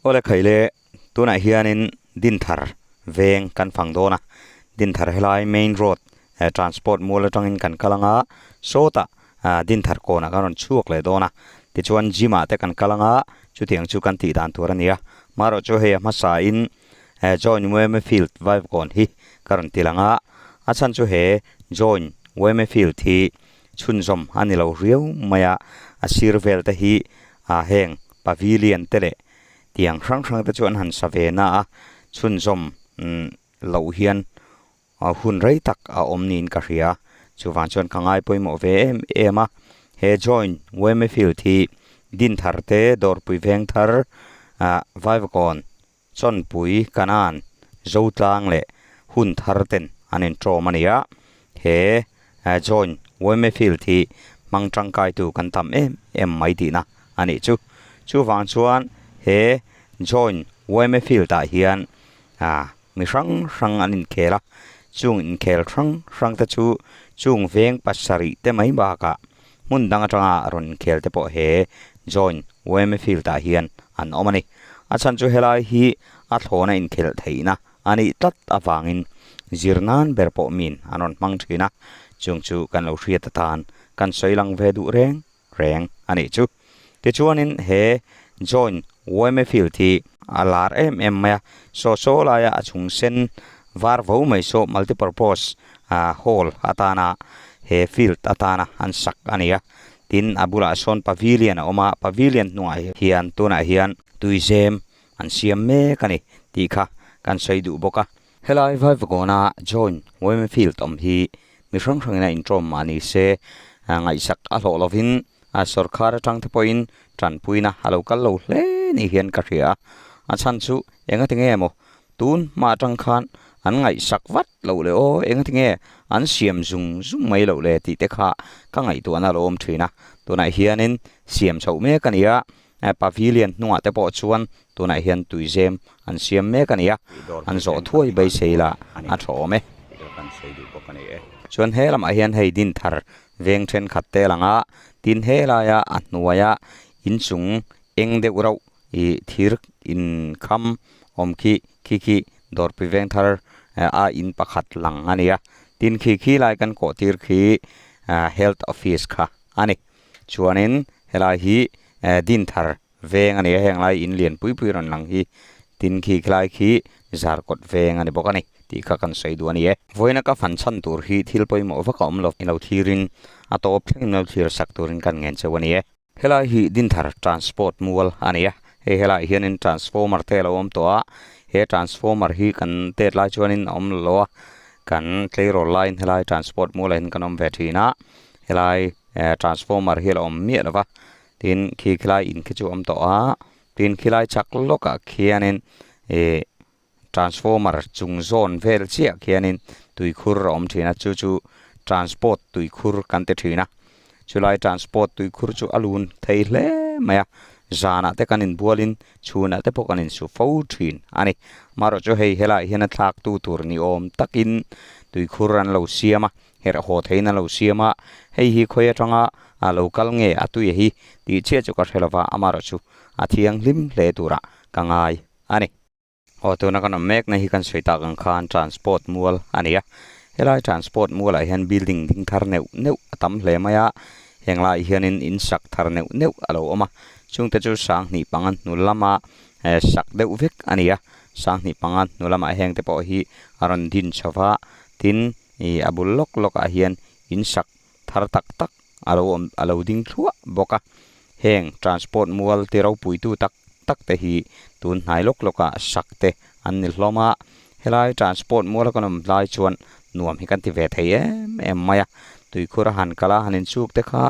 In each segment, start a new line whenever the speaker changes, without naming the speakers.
Awle khaile tunah hianin Dinthar veng kan fang dawn a, Dinthar helai main road transport mual atangin kan kal anga sawtah Dinthar kawnah kan rawn chhuak leh dawn a, tichuan gym ah te kan kal anga chutiang chu kan tih dan tur a ni a, marawh chu hei a hmasa in join Weme field Vaivakawn hi ka rawn ti lang a, a chhan chu he join Weme field hi chhunzawm a ni lo riau mai a, a sir vel te hi ah heng pavilion te leh tiang hrang hrang te chu an han sa ve na a, chhunzawm loh hian hun rei tak a awm niin ka hria, chuvang chuan ka ngai pawimawh ve em em a, he join Weme field hi Dinthar te Dawrpui Vengthar ah Vaivakawn Chawnpui, Kanan, Zotlang leh hun thar ten an intawm a ni a, he Join Weme Field hi hmang tangkaitu kan tam em em mai tihna a nih chu. Chuvang chuan he Join Weme Field ah hian mi hrang hrang an inkhel a, chung inkhel hrang hrang te chu chung veng pasarih te mai bakah hmun dang atanga rawn inkhel te pawh he Join Weme Field ah hian an awm a ni. A chhan chu helai hi a thlawna inkhelh theihna a nih tlat avangin zir nan ber pawh min an rawn hmang thin a, chung chu kan lo hriat atan kan sawi lang ve duh reng reng a nih chu. Tichuanin he Join Weme Field hi a lar em em mai a, saw saw laia a chung sen var vo mai saw multipurpose hall atana he field atana an sak a ni a. Tin, a bulah sawn pavilion a awm a, pavilion hnungah hian tunah hian tuizem an siam mek a ni tih kha kan sawi duh bawk a. Helai Vaivakawna Joint Women Field awm hi mi hrang hrangin a intawm mah ni se, ngaihsak a hlawh lovin sawrkar atang te pawhin tanpuina a lo kal lo hle ni hian ka hria a. A chhan chu engati nge maw Tun hma atang khan an ngaihsak vat loh le aw, engati nge an siam zung zung mai loh le tih te kha ka ngaihtuahna a lo awm thin a. Tunah hianin siam chhoh mek a ni a, pavilion hnungah te pawh chuan tunah hian tuizem an siam mek a ni a, an zawh thuai beisei lah a tha awm e. Chuan he lamah hian hei Dinthar veng thenkhat te lang a, tin helaia a hnuaia inchung eng deuh rauh Ih thir in kham awm khi khi khi dawrpui veng thar a in pakhat lang a ni a, tin khi khi lai kan kawh tir khi health office kha a ni. Chuanin helai hi Dinthar veng a ni a, heng lai in lian pui pui rawn lang hi tin khi khi lai khi Zarkawt veng a ni bawk a ni tih kha kan sawi duh a ni e. Vawiina ka fan chhan tur hi thil pawimawh vak a awm lo, ilo thirin a tawp thlengin lo thlir sak turin kan ngen cheu a ni e. Helai hi Dinthar Transport mual a ni a, hei helaiah hianin transformer te a lo awm tawh a, he transformer hi kan tet lai chuanin a awm lo a, kan tleirawl laiin helai transport mualah hian kan awm ve thin a, helai transformer hi a lo awm miah lo va, tin khi khilai in khi chu a awm tawh a, tin khilai chak lawkah khianin ih transformer chung zawn vel chiah khianin tuikhur a awm thin a chu chu transport tuikhur kan ti thin a chulai transport tuikhur chu a lun thei hle mai a zanah te kan inbualin chhunah te pawh kan insu fo thin a ni amaherawhchu chu hei helaiah hian a thlak tu tur ni awm takin tuikhur an lo siam a herh haw theiin an lo siam a hei hi khawi atanga a lo kal nge a tui hi tih chiah chu ka hre lova amaherawhchu a thianghlim hle turah ka ngai a ni. Aw tuna kan awm mekna hi kan sawi tak ang khan transport mual a ni a, helai transport mualah hian building ding thar neuh neuh a tam hle mai a, heng laiah hianin in sak thar neuh neuh a lo awm a, chungte chu sanghnih panga hnu lama sak deuh vek a ni a, sanghnih panga hnu lamah heng te pawh hi a rawn din chho va, tin ih a bul lawk lawkah hian in sak thar tak tak a lo awm a lo ding thluah bawk a, heng transport mual te ropuitu tak tak te hi tun hnai lawk lawk ah sak te an ni hlawm a, helai transport mual a kan awm lai chuan nuam hi kan ti ve thei em em mai a, tuikhur a han kal a han insuk te kha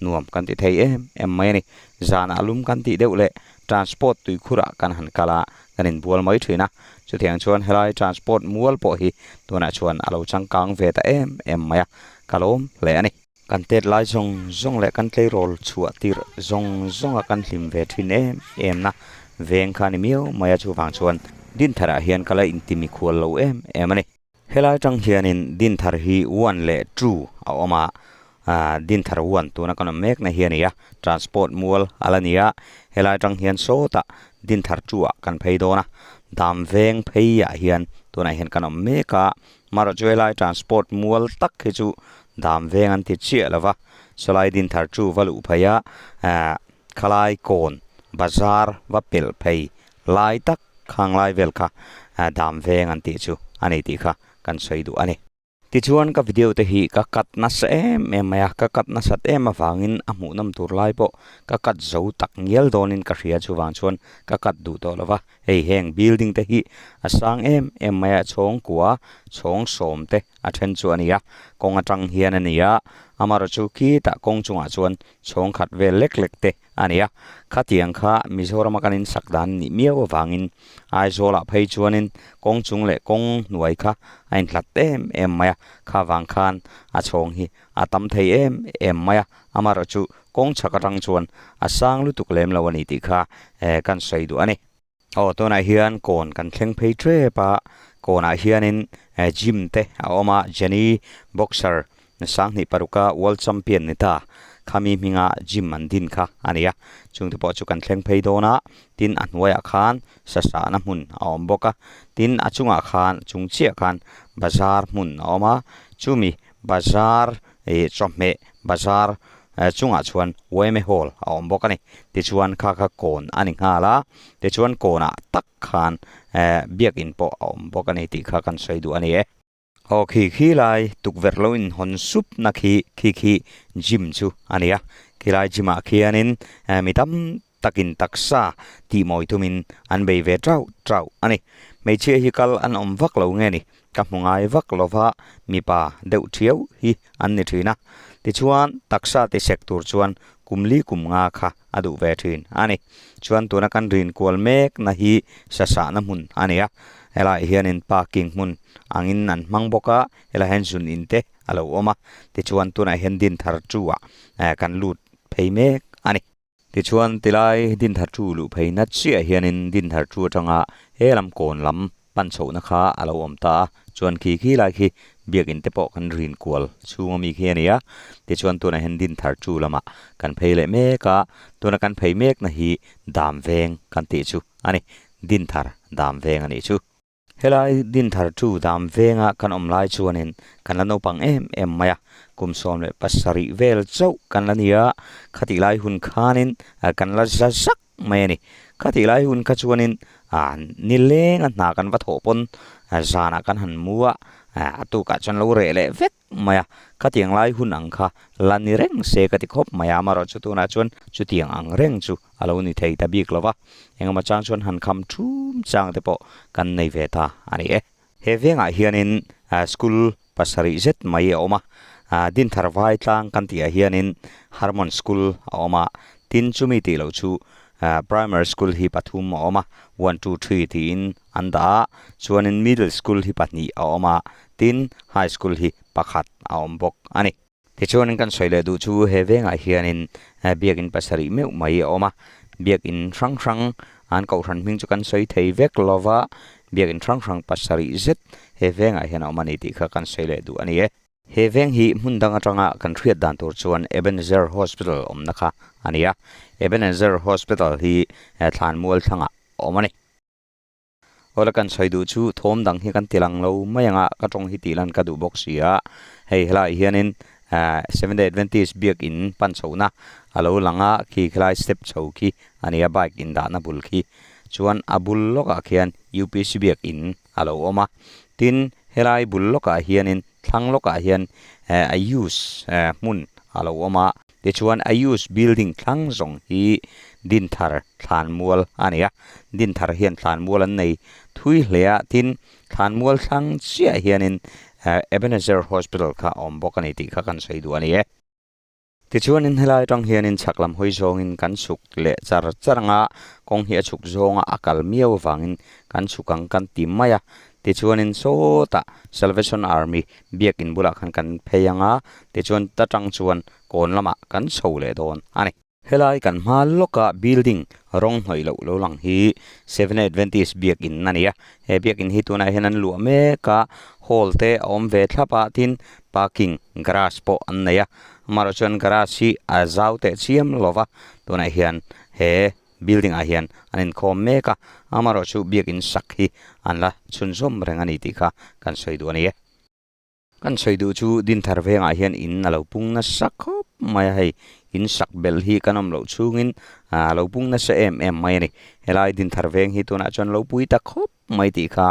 nuam kan ti thei em em mai a ni, zanah lum kan tih deuh leh transport tuikhur ah kan han kal a kan inbual mai thin a, chutiang chuan helai transport mual pawh hi tunah chuan a lo changkang ve ta em em mai a, ka lawm hle a ni. Kan tet lai zawng zawng leh kan tleirawl chhuah tirh zawng zawnga kan hlim ve thin em em na veng kha a ni miau mai a, chuvang chuan Dintharah hian ka la intimi khual lo em em a ni. Helai atang hianin Dinthar hi one leh two a awm a, Dinthar one tuna kan awm mekna hi a ni a, transport mual a la ni a, helai atang hian sawtah Dinthar two ah kan phei dawn a, Dam veng phei ah hian tunah hian kan awm mek a, marawh chu helai transport mual tak hi chu Dam veng an ti chiah lo va, sawlai Dinthar two va luh phei a, eh khalai kawn bazar va pelh phei lai tak khang lai vel kha Dam veng an tih chu a ni tih kha kan sawi duh a ni. Tichuan ka video te hi ka cut nasa em em mai a, ka cut nasat em avangin a hmuhnawm tur lai pawh ka cut zo tak ngial dawnin ka hria chuvang chuan ka cut duh tawh lo va, hei heng building te hi a sang em em mai a, chhawng kua chhawng sawm te a then chu a ni a, kawng atang hian a ni a, amaherawhchu khitah kawng chungah chuan chhawng khat vel lek lek te a ni a, khatiang kha Mizorama kan insak dan nih miau avangin Aizawlah phei chuanin kawng chung leh kawng hnuai kha a inhlat em em mai a, kha vang khan a chhawng hi a tam thei em em mai a, amaherawh chu kawng chhak atang chuan a sang lutuk lem lo a ni tih kha kan sawi duh a ni. Aw tunah hian kawn kan thleng phei tep a, kawnah hianin gym te a awm a, Jenny boxer sanghnih paruka world champion ni ta khami hminga gym an din kha a ni a, chungte pawh chu kan thleng phei dawn a, tin a hnuaiah khan sasahna hmun a awm bawk a, tin a chungah khan chung chiah khan bazar hmun a awm a, chumi bazar Ih chawhmeh bazar chungah chuan yma hall a awm bawk a ni. Tichuan kha kha kawn a ni nghal a, tichuan kawnah tak khan biakin pawh a awm bawk a ni tih kha kan sawi duh a ni e. Aw khi khi lai tukverh lo inhawn sup na khi khi khi gym chu a ni a, khilai gym ah khianin mi tam takin taksa tih mawi tumin an bei ve tauh tauh a ni. Hmeichhia hi kal an awm vak lo nge ni, ka hmu ngai vak lova mipa deuh thiau hi an ni thin a. Tichuan taksa ti sek tur chuan kum li kum nga kha a duh ve thin a ni. Chuan tuna kan rin kual mek na hi sasahna hmun a ni a, helaiah hianin parking hmun angin an hmang bawk a, helaiah hian zun in te a lo awm a, tichuan tunah hian Dinthar two ah kan lut phei mek a ni. Tichuan, tilai Dinthar chu luh phei nat chiah hianin Dinthar chu atanga he lam kawn lam pan chhohna kha a lo awm ta a, chuan khi khi lai khi biakin te pawh kan rin kual chhung ami khi a ni a. Tichuan, tunah hian Dinthar chu lamah kan phei leh mek a, tuna kan phei mekna hi Dam Veng kan tih chu a ni, Dinthar Dam Veng a nih chu. Helai Dinthar chu dam venga kan awm lai chuanin kan la naupang em em mai a, kum 17 vel chauh kan la ni a, khatih lai hun khanin kan la za zak mai a ni. Khatih lai hun kha chuanin nilenga hna kan va thawh pawn zanah kan han mu a, a tukah chuan lo reh leh vek mai a, khatiang lai hun ang kha la ni reng se ka ti khawp mai a, amaherawhchu chu tunah chuan chutiang ang reng chu a lo ni thei ta bik lo va, engemaw chang chuan han kham thum chang te pawh kan nei ve ta a ni e. He vengah hianin school pasarih zet mai a awm a, Dinthar vai tlang kan tihah hianin Harmon School a awm a, tin chumi tih loh chu Primary School hi pathum a awm a, one two three tiin an dah a, chuanin Middle School hi pahnih a awm a, tin High School hi pakhat a awm bawk a ni. Tichuanin kan sawi leh duh chu he vengah hianin biakin pasarih meuh mai a awm a, biakin hrang hrang an kohhran hming chu kan sawi thei vek lo va, biakin hrang hrang pasarih zet he vengah hian a awm a ni tih kha kan sawi leh duh a ni e. He veng hi hmun dang atanga kan hriat dan tur chuan Ebenezer Hospital awmna kha a ni a, Ebenezer Hospital hi Thlanmual thlangah a awm a ni. Awle kan sawi duh chu thawm dang hi kan ti lang lo mai ang a, ka tawng hi tih lan ka duh bawk si a, hei helaiah hianin eh Seventh Day Adventist biakin pan chhohna a lo lang a, khi khilai step chho khi a ni a bike indahna bul khi chuan a bul lawkah khian UPC biakin a lo awm a, tin helai bul lawkah hianin thlang lawkah hian eh Ayush eh hmun a lo awm a. Tichuan Ayush building thlang zawng hi Dinthar thlanmual a ni a, Dinthar hian thlanmual an nei thui hle a, tin thlanmual thlang chiah hianin Ebenezer Hospital kha a awm bawk a ni tih kha kan sawi duh a ni e. Tichuanin helai atang hianin chhak lam hawi zawngin kan chhuk leh char char anga kawng hi a chhuk zawnga a kal miau avangin kan chhuk ang kan ti mai a, tichuanin sawtah Salvation Army Biakin bulah khan kan phei ang a, tichuan ta tang chuan kawn lamah kan chho leh dawn a ni. Helai kan hma lawka building rawng hnawih loh lo lang hi Seven Adventist biakin a ni a, he biakin hi tunah hian an luah mek a, hall te a awm ve thlap a, tin parking garage pawh an nei a, amaherawhchu chuan garage hi a zau teh chiam lo va, tunah hian he. building ah hian an inkhawm mek a, amaherawhchu biakin sak hi an la chhunzawm reng a ni tih kha kan sawi duh a ni e. Kan sawi duh chu Dinthar vengah hian in a lo pung nasa khawp mai a, hei in sak belh hi kan awm loh chhungin a lo pung nasa em em mai a ni. Helai Dinthar veng hi tunah chuan lo pui ta khawp mai tih kha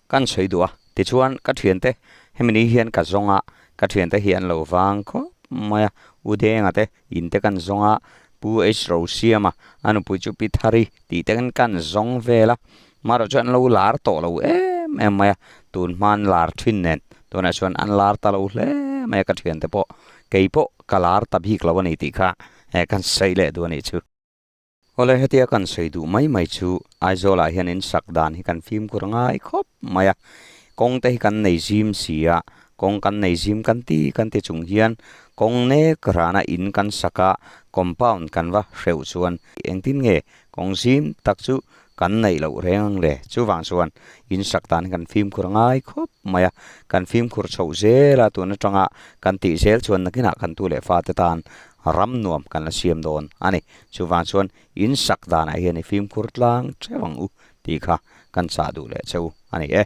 kan sawi duh a, tichuan ka thiante hemi ni hian ka zawng a, ka thiante hi an lo vang khawp mai a, U Denga te in te kan zawng a, Pu H Rosiama a nupui chu Pi Thari tih te kan zawng vel a, Marawh chu an lo lar tawh lo em em mai a, tun hma an lar thin nen tunah chuan an lar ta lo hle mai a ka thiante pawh kei pawh ka lar ta bik lo a ni tih kha he kan sawi leh duh a nih chu. Awle hetia kan sawi duh mai mai chu Aizawlah hian in sak dan hi kan fimkhur ngai khawp mai a, kawng te hi kan nei zim si a, kawng kan nei zim kan ti kan ti chung hian kawng nek rana in kan sak a, compound kan va hreuh chuan engtin nge kawng zim tak chu Kan neih loh reng ang le. Chuvang chuan in sak dan hi kan fimkhur ngai khawp mai a, kan fimkhur chhoh zel a, tun atanga kan tih zel chuan nakinah kan tu leh fate tan ram nuam kan la siam dawn a ni. Chuvang chuan in sak danah hian i fimkhur tlang theuh ang u tih kha kan chah duh leh cheu a ni e.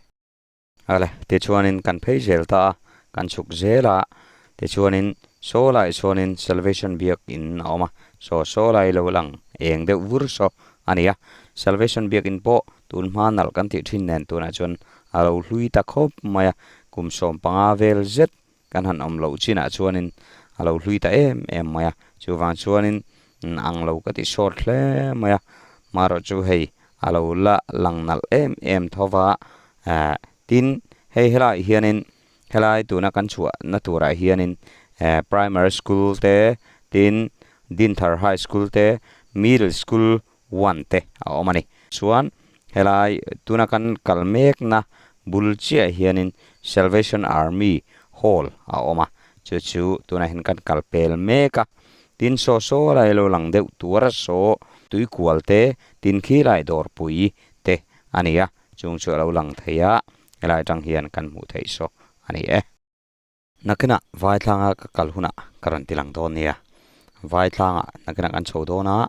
Ale, tichuanin kan phei zel ta a, kan chhuk zel a, tichuanin saw lai sawn Salvation Biak in a awm a, saw saw lai lo lang eng deuh vur saw a ni a, Salvation Biak in pawh tun hma nalh kan tih thin nen tunah chuan a lo hlui ta khawp mai a, kum 15 vel zet kan han awm loh chinah chuanin a lo hlui ta em em mai a, chuvang chuanin ang lo ka ti sawt hle mai a, hmarawh chu hei a lo la lang nalh em em tho va, eh tin hei helaiah hianin helai tuna kan chhuahna turah hianin eh primary school te tin Dinthar high school te middle school one te a awm a ni. Chuan helai tuna kan kal mekna bul chiah hianin Salvation Army Hall a awm a, chu chu tunah hian kan kal pel mek a, tin saw saw lai lo lang deuh tuar saw tuikual te, tin khi lai dawrpui te a ni a, chung chu a lo lang thei a, helai atang hian kan hmuh theih saw a ni e. Nakinah Vaitlanga ka kal hunah ka rawn ti lang dawn nia. Vaitlangah nakinah kan chho dawn a,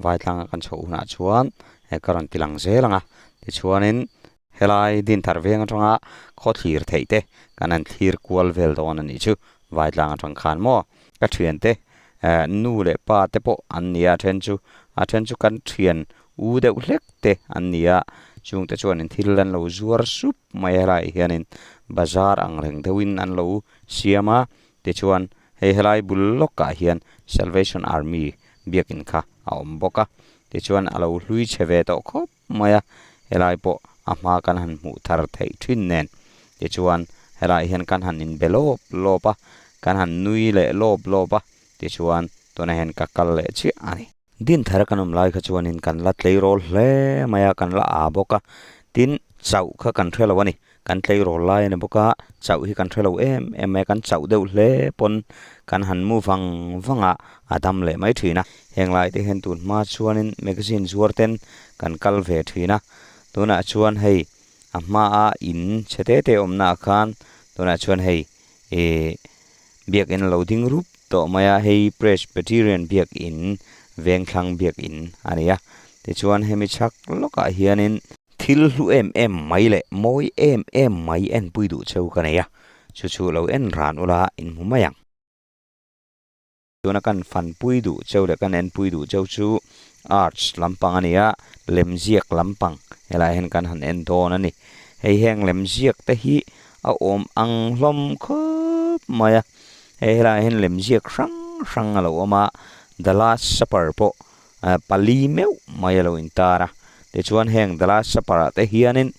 Vaitlanga kan chhoh hunah chuan he ka rawn ti lang zel ang a. Tichuanin helai Dinthar veng atanga khaw thlir theih te kan han thlir kual vel dawn a nih chu Vaitlang atang khan maw. Ka thiante nu leh pa te pawh an ni a, a then chu a then chu kan thian u deuh hlek te an ni a, chungte chuanin thil an lo zuar sup mai a helaiah hianin bazar ang reng deuhin an lo siam a, tichuan hei helai bul lawkah hian Salvation Army biakin kha a awm bawk a, tichuan a lo hlui chhe ve tawh khawp mai a, helai pawh a hma kan han hmuh thar theih thin nen, tichuan helaiah hian kan han inbe lawp lawp a, kan han nui leh lawp lawp a, tichuan tunah hian ka kal leh chiah a ni. Dinthar kan awm lai kha chuanin kan la tleirawl hle mai a, kan la aa bawk a, tin chauh kha kan hre lo a ni, kan tleirawl lai a ni bawk a, chauh hi kan hre lo em em mai a, kan chauh deuh hle pawn kan han mu vang vang a, a dam leh mai thin a, heng lai te hian tun hma chuanin magazine zuar ten kan kal ve thin a, tunah chuan hei a hmaa in chhe te te awmna ah khan tunah chuan hei Ih biakinn a lo ding rup tawh mai a, hei Presbyterian biakinn Vengthlang biakinn a ni a, tichuan hemi chhak lawkah hianin thil hlu em em mai leh mawi em em mai enpui duh cheu ka nei a, chu chu lo en ran ula in hmu mai ang. Tuna kan fanpui duh cheu leh kan enpui duh cheu chu arts lampang a ni a, lemziak lampang helaiah hian kan han en dawn a ni. Hei heng lemziak te hi a awm ang hlawm khawp mai a, hei helaiah hian lemziak hrang hrang a lo awm a, The Last Supper pawh pali meuh mai a lo intar a, tichuan heng The Last Supper ah te hianin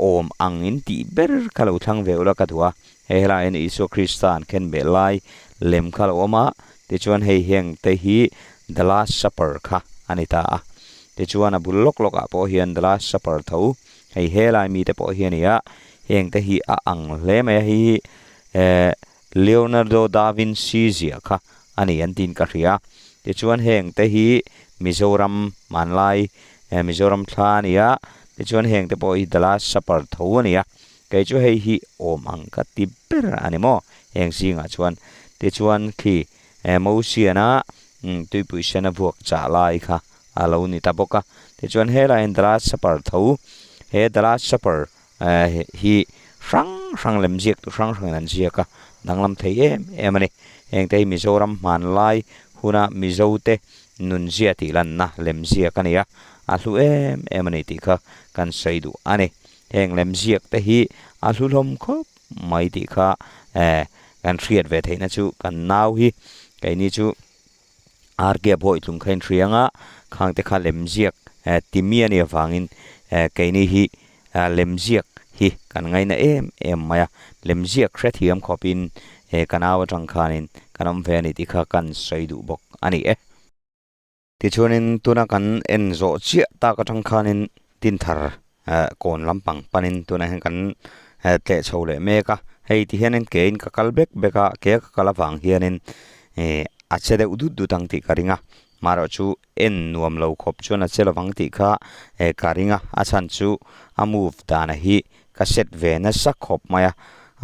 awm ang in tih ber kha lo thlang ve ula ka duh a. Hei helaiah hian Isua Krista an khen beh lai lem kha lo awm a, tichuan hei heng te hi The Last Supper kha a ni ta a. Tichuan a bul lawk lawkah pawh hian The Last Supper tho hei helai mite pawh hi a ni a, heng te hi a ang hle mai a, hei hi eh Leonardo da Vinci ziah kha a ni an tiin ka hria. Tichuan heng te hi Mizoram hmanlai eh Mizoram thla a ni a, tichuan heng te pawh hi The Last Supper tho a ni a. Kei chu hei hi awm ang ka ti ber a ni maw? Heng zingah chuan tichuan khi Mosiana tuipui sena vuak chah lai kha a a lo ni ta bawk a tichuan helaiah hian the last supper tho he the last supper eh hi hrang hrang lem ziak tu hrang hrangin an ziak a danglam thei em em a ni heng te hi Mizoram hmanlai huna Mizo te nunzia tih lanna lem ziak a ni a a hlu em em a ni tih kha kan sawi duh a ni heng lem ziak te hi a hlu hlawm khawp mai tih kha eh kan hriat ve theihna chu kan nau hi keini chu RK Bawitlung kha inhria anga khang te kha lemziak timi a nih avangin keini hi lemziak hi kan ngaina em em mai a, lemziak hrethiam khawpin ka nau atang khanin kan awm ve a ni tih kha kan sawi duh bawk a ni e. Tichuanin tuna kan en zawh chiah tak atang khanin Dinthar kawn lampang panin tunah hian kan tleh chho leh mek a, hei ti hianin kein ka kal bek bek a, ke ka kal avang hianin ih a che deuh dut dut ang tih ka ring a, marawh chu en nuam lo khawp chuan a che lovang tih kha ka ring a, a chhan chu a move dana hi ka set ve nasa khawp mai a,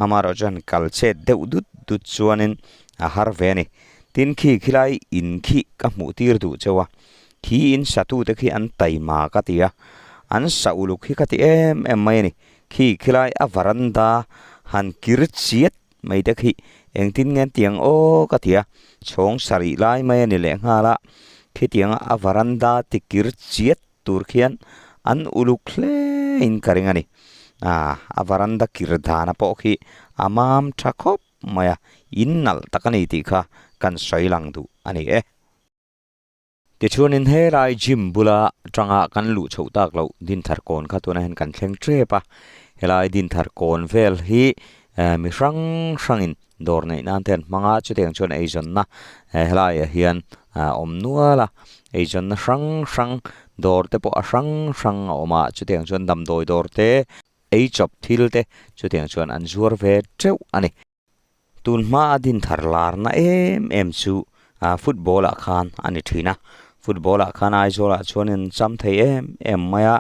amarawh chuan kal chet deuh dut dut chuanin a har ve a ni, tin khi khilai in khi ka hmuh tir duh cheu a. Khi in satute khi an taima ka ti a, an sa uluk hi ka ti em em mai a ni. Khi khilai a varanda han kir chiat mai te khi engtin nge an ti ang aw ka ti a, chhawng sarih lai mai a ni lehnghal a, khitianga a varanda ti kir chiat tur khian an uluk hle in ka ring a ni. Aa a varanda kir dana pawh khi a mam tha khawp mai a, in nalh tak a ni tih kha kan sawi lang duh a ni e. Tichuanin helai gym bula tanga kan luh chhoh tak loh Dinthar kawn kha tunah hian kan thleng tep a, helai Dinthar kawn vel hi mi hrang hrangin dawr neih nan te an hmang a, chutiang chuan eizawnna helaiah hian a awm nual a, eizawnna hrang hrang dawr te pawh a hrang hrang a awm a, chutiang chuan damdawi dawr te, eichawp thil te chutiang chuan an zuar ve teuh a ni. Tun hma a din thar larna em em chu football ah khan a ni thin a, football ah khan Aizawl ah chuan in cham thei em em mai a,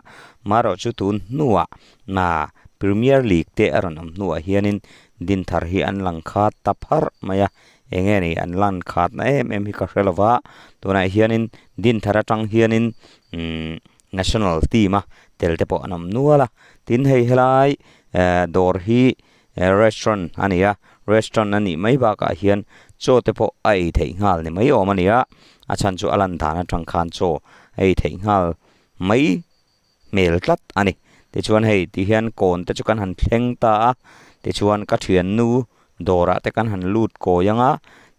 marawh chu tun hnuah na Premier League te a rawn awm hnuah hianin din thar hi an lang khat ta pharh mai a, eng nge ni an lan khatna em em hi ka hre lo va, tunah hianin din thar atang hianin umm national team a tel te pawh an awm nual a, tin hei helai dawr hi Restaurant a ni a, restaurant a nih mai bakah hian chaw te pawh a ei theih nghal ni mai awm a ni a, a chhan chu a lan dan atang khan chaw a ei theih nghal mai hmel tlat a ni. Tichuan hei ti hian kawn te chu kan han thleng ta a, tichuan ka thiannu dawrah te kan han lut kawi ang a,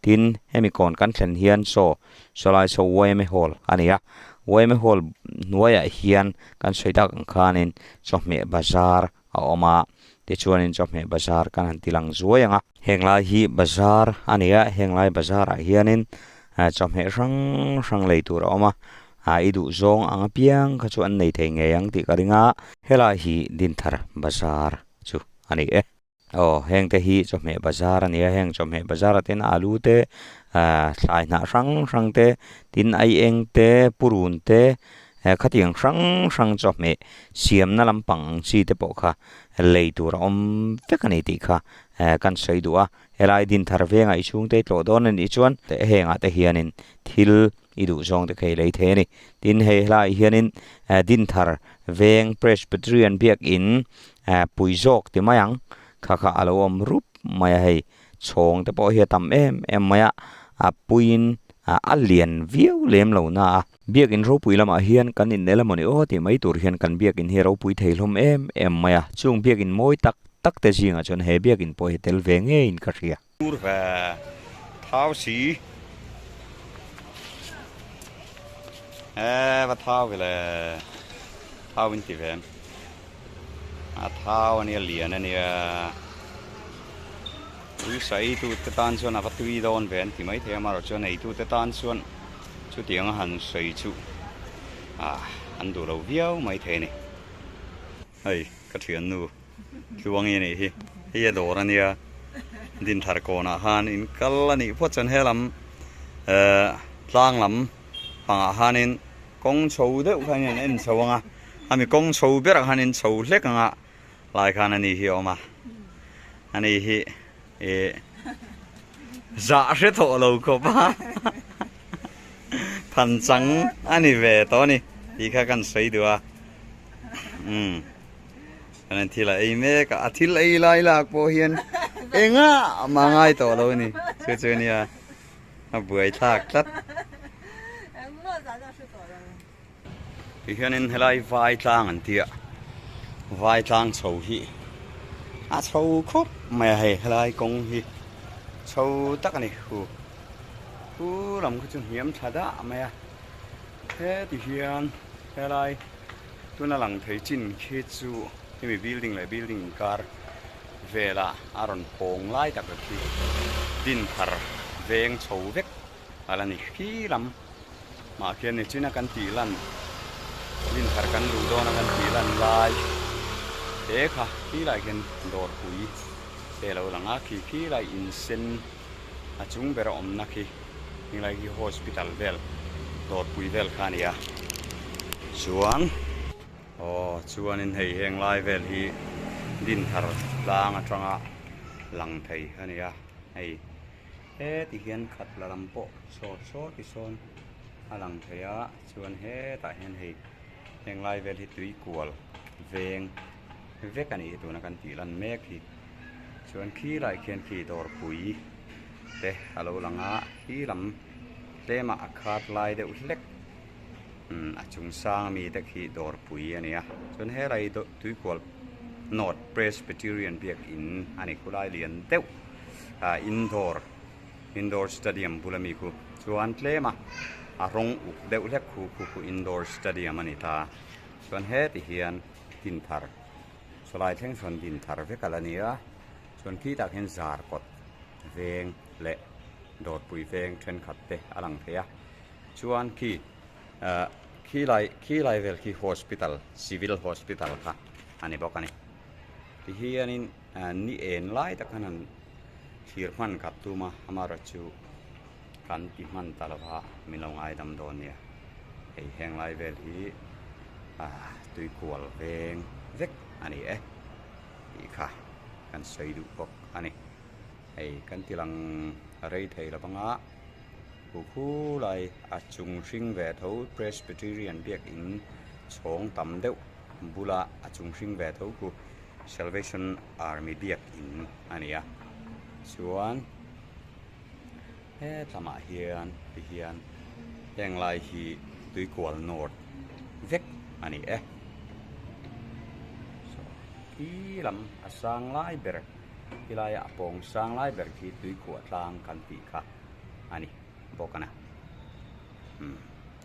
tin hemi kawn kan thlen hian chaw sawlai saw yma hall a ni a, yma hall hnuaiah hian kan sawi tak ang khanin chawhmeh bazar a awm a, tichuanin chawhmeh bazar kan han ti lang zuai ang a. Henglai hi bazar a ni a, henglai bazar ah hianin chawhmeh hrang hrang lei tur a awm a, i duh zawng ang apiang kha chu an nei thei ngei ang tih ka ring a, helai hi Dinthar bazar chu a ni e. Aw, hengte hi chawhmeh bazar a ni a, heng chawhmeh bazar ah te hian alu te, thlai hnah hrang hrang te, tin aieng te, purun te, Khatiang hrang hrang chawhmeh siamna lampang ang chi te pawh kha lei tur a awm vek a ni tih kha kan sawi duh a. Helai Dinthar vengah i chhungte i tlawh dawn a nih chuan hengah te hianin thil i duh zawng te kha i lei thei a ni. Tin, hei helaiah hianin Dinthar veng Presbyterian biakin pui zawk ti mai ang kha kha a lo awm rup mai a hei. Chhawng te pawh hi a tam em em mai a, a puiin a lian viau lem lo na a. Biakin ropui lamah hian kan innel a mawni aw tih mai tur hian kan biakin hi ropui thei hlawm em em mai a, chung biakin mawi tak tak te zingah chuan he biakin pawh hi tel ve ngeiin ka hria. Tur ve thau si e va thau ve le thau in ti ve em a thau ania lian ania uisa eitu te tan chuan a va tui dawn ve an ti maithei a amaherawhchu a neitu te tan chuan Chutiang a han sawi chu ah an duh lo viau mai thei a ni. Hei ka thiannu Tluangi a nih hi, hei a dawr a nia, Dinthar kawnah khan in kal a nih phawt chuan helam eh tlang lam pangah khanin kawng chho deuh khan in an en chho ang a, ami kawng chho berah khan in chho hlek ang a lai khan a ni hi a awm a, a ni hi ih. Zah hre thawh lo khawp a. Phanchang a ni ve tawh a ni tih kha kan sawi duh a. Umm chuan thil a ei mek a, a thil ei lai lak pawh hian engah mah ngai tawh lo a ni chu chu nia a buai thlak tlat. Tihianin helai vai tlang an tia vai tlang chho hi a chho khawp mai a hei helai kawng hi chho tak a ni hu hu lam kha chu hniam thla dah mai a heti hian helai tuna lang thei chin khi chu hemi building leh building inkar vela a rawn pawng lai tak khi dinthar veng chho vek a la ni khi lam. Mah khian nichina kan tih lan dinthar kan luh dawna kan tih lan lai te kha khi lai khian dawrpui te a lo lang a khi khi lai insen a chung ber a awmna khi heng lai khi hospital vel dawrpui vel kha a ni a chuan aw chuanin hei heng lai vel hi dinthar tlang atanga lang thei a ni a hei. Heti hian khat la lam pawh sawt sawt hi sawn a lang thei a chuan hetah hian hei heng lai vel hi tui kual veng vek a nih hi tuna kan tih lan mek hi chuan khi lai khian khi dawrpui te a lo lang a khi lam tlem ah a khat lai deuh hlek umm a chung sang ami te khi dawrpui a ni a chuan helai tui kual North Presbyterian biakin a ni khulai lian deuh. ah indoor indoor stadium bula mi khu chuan tlem a a rawng uk deuh hlek khu khu khu indoor stadium a ni ta chuan heti hian dinthar sawlai thleng sawn dinthar vek a la ni a chuan khitah khian zar kawt veng leh dawrpui veng thenkhat te a lang thei a chuan khi ah khilai khilai vel khi hospital civil hospital kha a ni bawk a ni tihianin. Ni en lai tak khan han thlir hman khat tum a, amaherawhchu kan ti hman ta lova min lo ngaidam dawn nia. Hei heng lai vel hi ah tuikual veng vek a ni e tih kha kan sawi duh bawk a ni. Hei kan ti lang rei thei lo vang a, hu khulai a chung hring ve tho Presbyterian biakin chhawng tam deuh bula a chung hring ve tho khu. Salvation Army biak in a ni a chuan hetlamah hian ti hian heng lai hi tuikual north vek a ni e khi lam a sang lai ber khilai a pawng sang lai ber khi tuikhuah tlang kan tih kha a ni bawk a na umm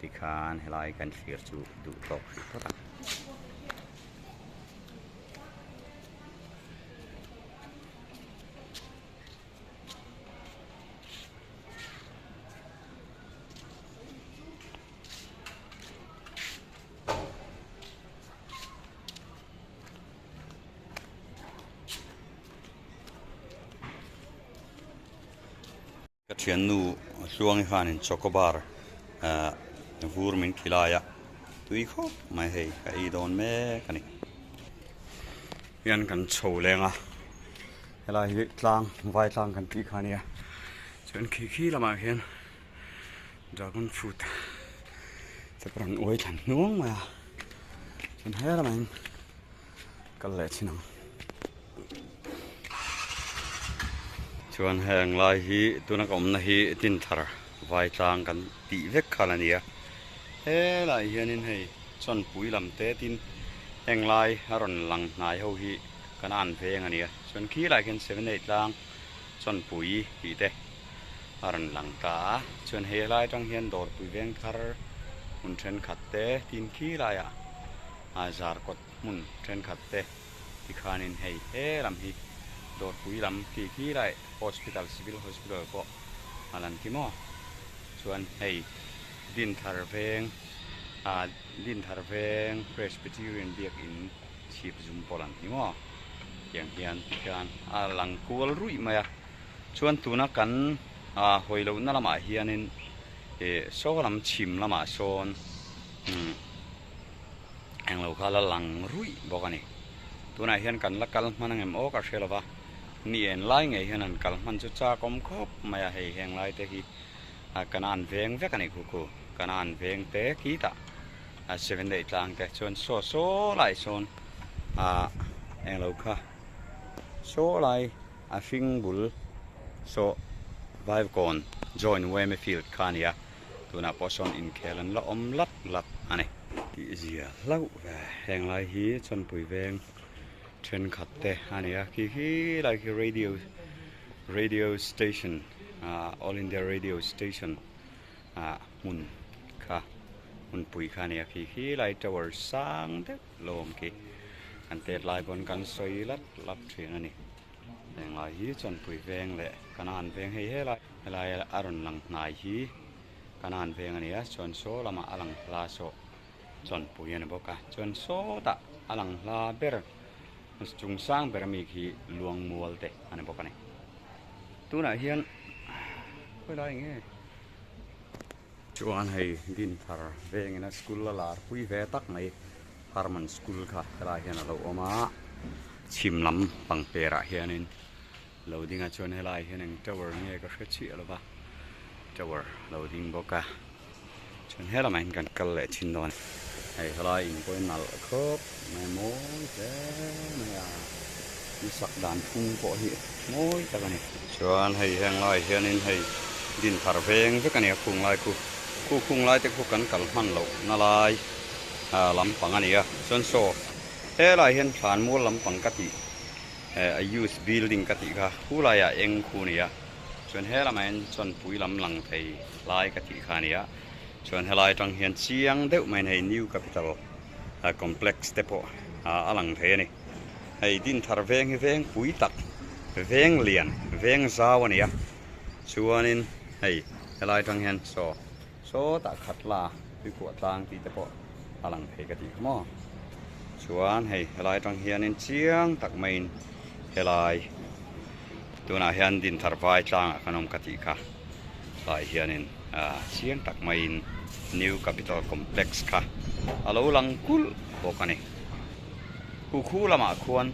tikhan helai kan thlir chu duh tawk hrih phawt ang. Ka thiannu Hluangi khanin chocobar ah vur min khilai a tui khawp mai hei ka ei dawn mek a ni. Hian kan chho leng a helai hi tlang vai tlang kan tih kha a nia chuan khi khi lamah khian dragon fruit te pawh an uai thlan hnuang mai a chuan he lamah hian kal leh chin ang. Chuan heng lai hi tuna ka awmna hi Dinthar Vaitlang kan tih vek khan a ni a, helaiah hianin hei chawnpui lam te tin heng lai a rawn lang hnai ho hi kan an veng a ni a, chuan khilaiah khian 78 tlang chawnpui tih te a rawn lang ta a, chuan hei helai atang hian dawrpui veng thar hmun thenkhat te tin khilaiah a zarkawt hmun thenkhat te tikhanin hei he lam hi dawrpui lam khi khi lai hospital civil hospital pawh a lan khi maw chuan hei Dinthar veng ah Dinthar veng Presbyterian biakin chhip zum pawh a lang khi maw tiang hian tikhian a lang kual ruih mai a chuan tuna kan ah hawi lohna lamah hianin ih saw lam chhim lamah sawn umm. Englo kha la lang ruih bawk a ni. Tunah hian kan la kal hman angem aw ka hre lova, ni en lai ngei hian an kal hman chu chak awm khawp mai a, hei heng lai te hi kan an veng vek a ni khu khu. Kanan veng te khitah Seven Day tlang te chuan saw saw lai sawn ah englo kha saw lai a hring bul saw Vaivakawn Joint Weme Field kha a ni a tunah pawh sawn inkhel an la awm lat lat a ni. Tih zia hlauh ve heng lai hi Chawnpui veng thenkhat te a ni a khi khi lai khi radio radio station ah All India Radio station ah hmun kha hmunpui kha a ni a khi khi lai tower sang deuh lo awm khi kan tet lai pawn kan sawi lat lat thin a ni heng lai hi Chawnpui veng leh Kanan veng hei helai helai a rawn lang hnai hi Kanan veng a ni a chuan saw lamah a lang hla sawh Chawnpui a ni bawk a chuan sawtah a lang hla ber chung sang ber ami khi Luangmual te a ni bawk a ni tunah hian khawi lai nge chuan hei Dinthar vengin a school a lar pui ve tak mai Harman school kha helaiah hian a lo awm a chhim lam pangperah hianin lo ding a chuan helaiah hian eng tower nge ka hre chiah lo va tower lo ding bawk a chuan he lamah hian kan kal leh thin dawn hei helai in pawh hi nalh khawp mai mawi hle mai a ni sak dan phung pawh hi mawi tak a ni. Chuan hei heng laiah hianin hei Dinthar veng vek a ni a khung lai khu khu khung lai te khu kan kal hman loh na lai lampang a ni a chuan saw helaiah hian thlanmual lampang ka tih a youth building ka tih kha khu laiah eng khu a ni a. Chuan he lamah hian chawnpui lam lang thei lai ka tih kha a ni a, chuan helai atang hian chiang deuh maiin hei New Capital Complex te pawh a lang thei a ni. Hei Dinthar veng hi veng pui tak, veng lian, veng zau a ni a, chuanin hei helai atang hian saw sawtah khat la tuikuah tlang tih te pawh a lang thei ka tih kha maw. Chuan hei helai atang hianin chiang tak maiin helai. Tunah hian Dinthar vai tlangah kan awm ka tih kha tlai hianin chiang tak maiin New Capital Complex kha a lo lang kulh bawk a ni. Khu khu lamah khuan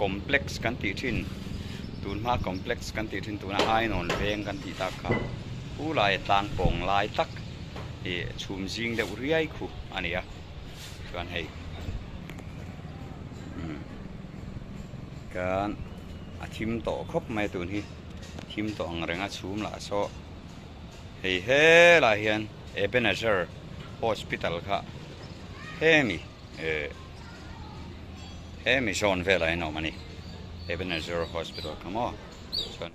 complex kan tih thin tun hma complex kan tih thin tuna Ainawn veng kan tih tak kha khu laia tlang pawng lai tak ih chhum zing deuh riai khu a ni a chuan hei umm kan. A thim tawh khawp mai tun hi thim tawh ang reng a chhum lah saw hei helaiah hian Ebenezer hospital kha hemi eh hemi zawn velah hian a awm a ni Ebenezer hospital kha maw chuan.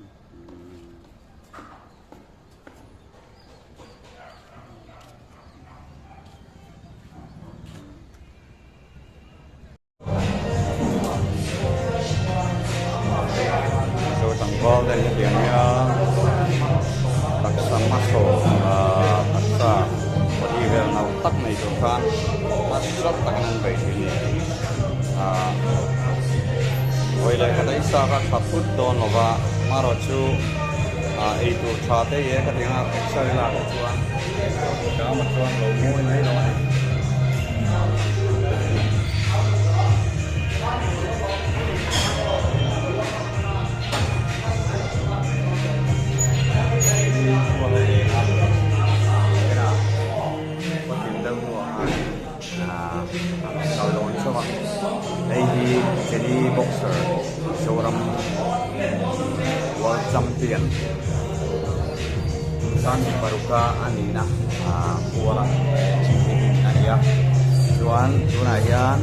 Zo tlangval te hetiang hian taksa hmasawm ahh taksa body vel no tak nei tur khan nasa takin an bei thin a ni ahh vawi leh khat a i sa kha tha phut dawn lo va amaherawh chu ahh eitur tha te i e ka ti ang a exer lak te chuan tlama chuan lo mawi mai lo a ni. Hei hi Jenny Boxer Mizoram World Champion Sangni paruka a nihna kuala chim hi a ni a chuan tunah hian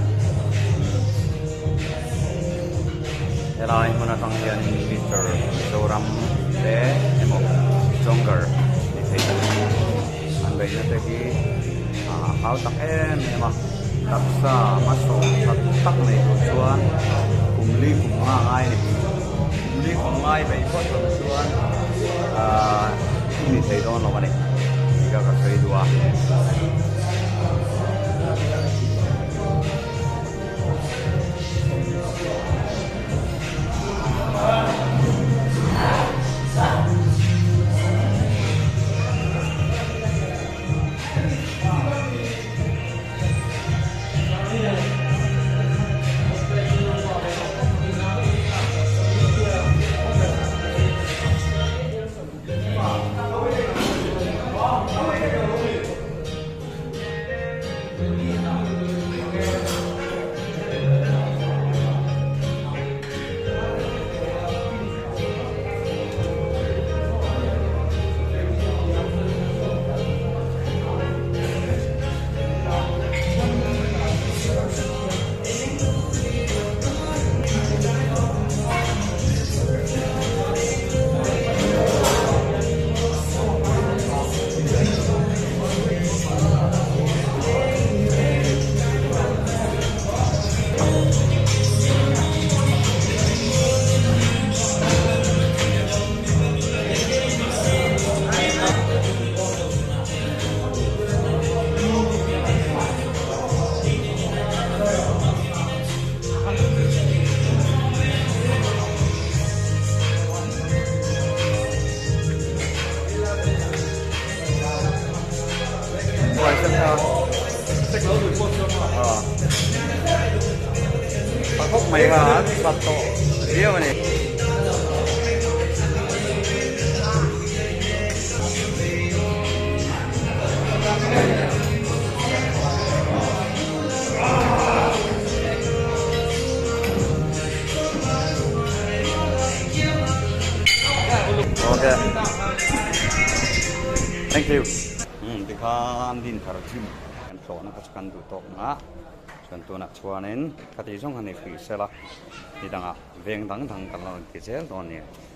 helai hmun atang hianin Mister Mizoram te emaw Stronger ni thei turin an beihna te hi a hau tak em em a taksa hmasawm that tak nei tur chuan kum li kum nga ngai a ni kum li kum ngai beih phawt loh chuan ahh i ni thei dawn lo a ni tih kha ka sawi duh a. Thank you. Um tikhan din thar gym kan tlawhna kha chu kan duh tawk ang a chuan tunah chuanin khati zawng han ni hrih sela nidangah veng dang dang kan lo inti zel dawn a ni.